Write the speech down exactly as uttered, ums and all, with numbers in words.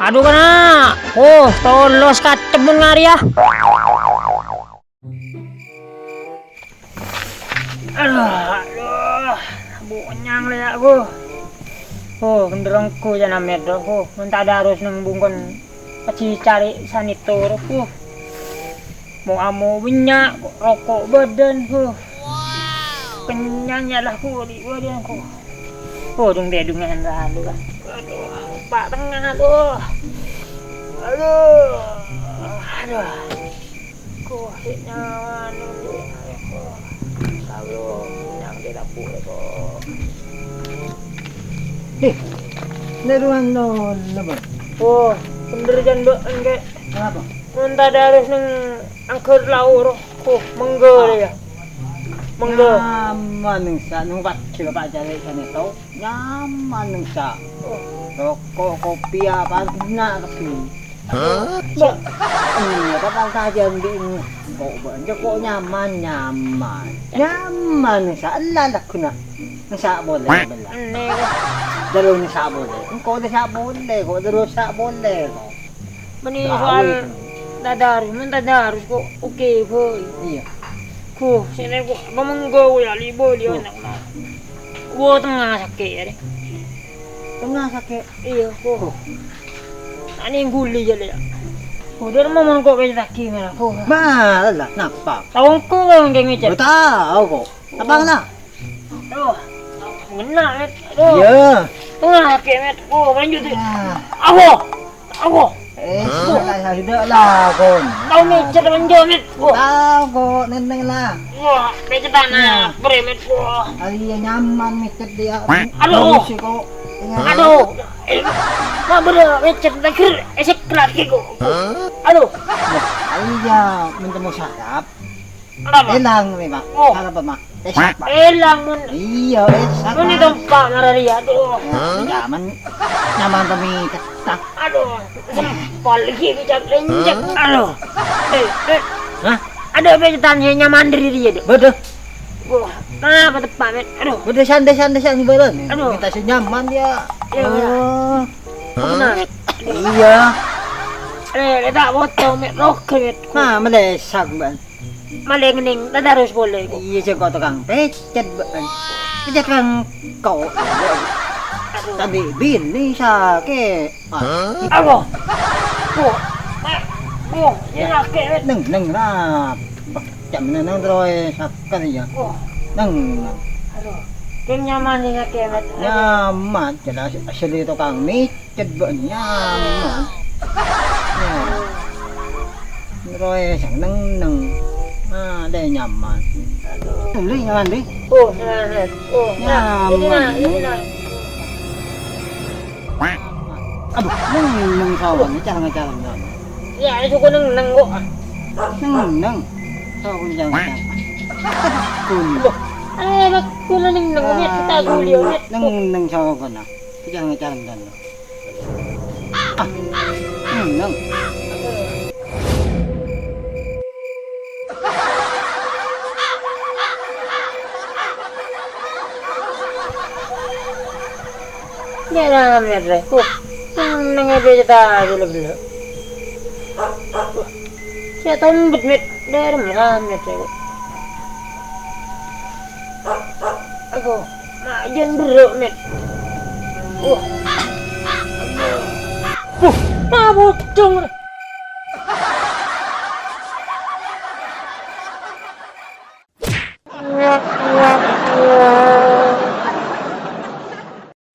Adu, kana'. Oh, tolos kacem mon ngarè, yâ. Aduh, aduh. Bânnya' lè, yâ, ghu. Oh, kenderrangku jâ' namèt, ghu. Mon tadarus neng bungkon aji carè sanèto, ghu. Mo-amo bânnya', roko' bâdân, ghu. Kennyang, yâ, lah, ghu, di bâdân, ghu. Oh, dung-tèdungan lalu, kan. Aduh, pa' tengnga, aduh. Aduh. Aduh. Ko, sè' nyaman, ko. Kalau yang tidak boleh, ko. Eh, nèruan no, lho, Bang. Oh, bener jân, Mbak, engke. Kenapa? Mon tadarus neng angger laur, ko, mengga, yâ. Mengga. Nyaman, neng sa-, neng pajhâ, pajhâ, sanèto. Nyaman, neng sa-, roko', kopi, apa, guna, kabbhi. Hah? Iya, bakal tajam di ini. Kok bânnya' kok nyaman, nyaman. Nyaman, neng sa-, ella lagghuna. Neng sa' boleh, bella. Enne, kok. Terus neng sa' boleh. Engko' neng sa' boleh, kok terus sa' boleh, kok. Meni soal tadarus, mon tadarus kok oke bhâi. Iya. Ghu, sènè kok pamengga ya libo dia anak mah. Wo tengnga sakè' ya, deh. Tengnga sakè'? Iya, ghu. Ani guli ya, deh. Ghu, dia mau mengko kayak lagi mana, ghu. Malah, napa? Tau engko' kan kayak ngecek. Tau kok. Apa lah? Aduh, ngena, Met. Aduh. Iya. Tengah kaki, Met. Oh, lanjut, Met. Ah. Aduh. Aduh. Eh, sudah lah, sudah lah, kon. Tau mècèt, lanjut, Met. Oh. Tau kok, neng-neng lah. Wah, mècèt tanah, iya. Bre, Met. Wah. Ah, iya, nyaman mècèt dia. Aduh. Bagus sih, kok. Iya. Aduh. Eh, ma, bre, mècèt terakhir, esek lagi, kok. Hah? Aduh. Wah, ah, iya, mentemu sarap. Kenapa? Elang nih, Mak. Oh. Kenapa, Mak? Esak, Mak. Elang, mun. Iya, esak, mun Mak. Itu, Pak, marah dia. Aduh. Ya, nyaman, nyaman pemikat, Mak. Aduh, sempal lagi, bijak lenjek. Aduh. Eh, eh. Hah? Ada apa ceritanya nyaman dari dia, Dok? Bodoh. Wah, kenapa tepat, Met? Aduh. Bodoh, santai, santai, santai, badan. Aduh. Minta senyaman dia. Iya, iya. Oh. Benar. Iya. Eh, dia tak foto, Met. Roh, Met. Nah, melesak, Bang. Maling ning, tadarus polè, kok. Iya, sengko' tokang pècèt, Bang. Pècèt kan kok. Aduh. Tadi bini sakè'. Ah. Aduh. Oh, Mak. Oh, ini sakè', Met. Neng, neng, nah. Jam neng, neng, terus sakè' ya. Oh. Neng, neng. Aduh. Kèng nyaman ini sakè', Met. Aduh. Nyaman, jelas asli tokang mie. Cèt bâ'na nyaman. Nah. Roy sè neng-neng. Ah, dâ' nyaman. Duli nyaman, Di. Oh, nah, nah. Oh, nah. Nyaman. Ini, nah, ini, nah. Aduh, neng-neng sawan, ngecar-ngecar, neng. Ya, ini suku neng-neng kok. Neng-neng. Sawan ngecar-ngecar. Kun. Eh, bakuna neng-neng, Met, kita guli, Met. Neng-neng sawan, nah. Ngecar-ngecar, neng. Ah, neng. Jhâ' rame, Rè. Uh, neng è bâjâ tadâ' la ghellâ'. Sè tombet, Met. Dârem rame, Rè. Aduh. Majân berrâ', Met. Wah. Wah, ma' bocong.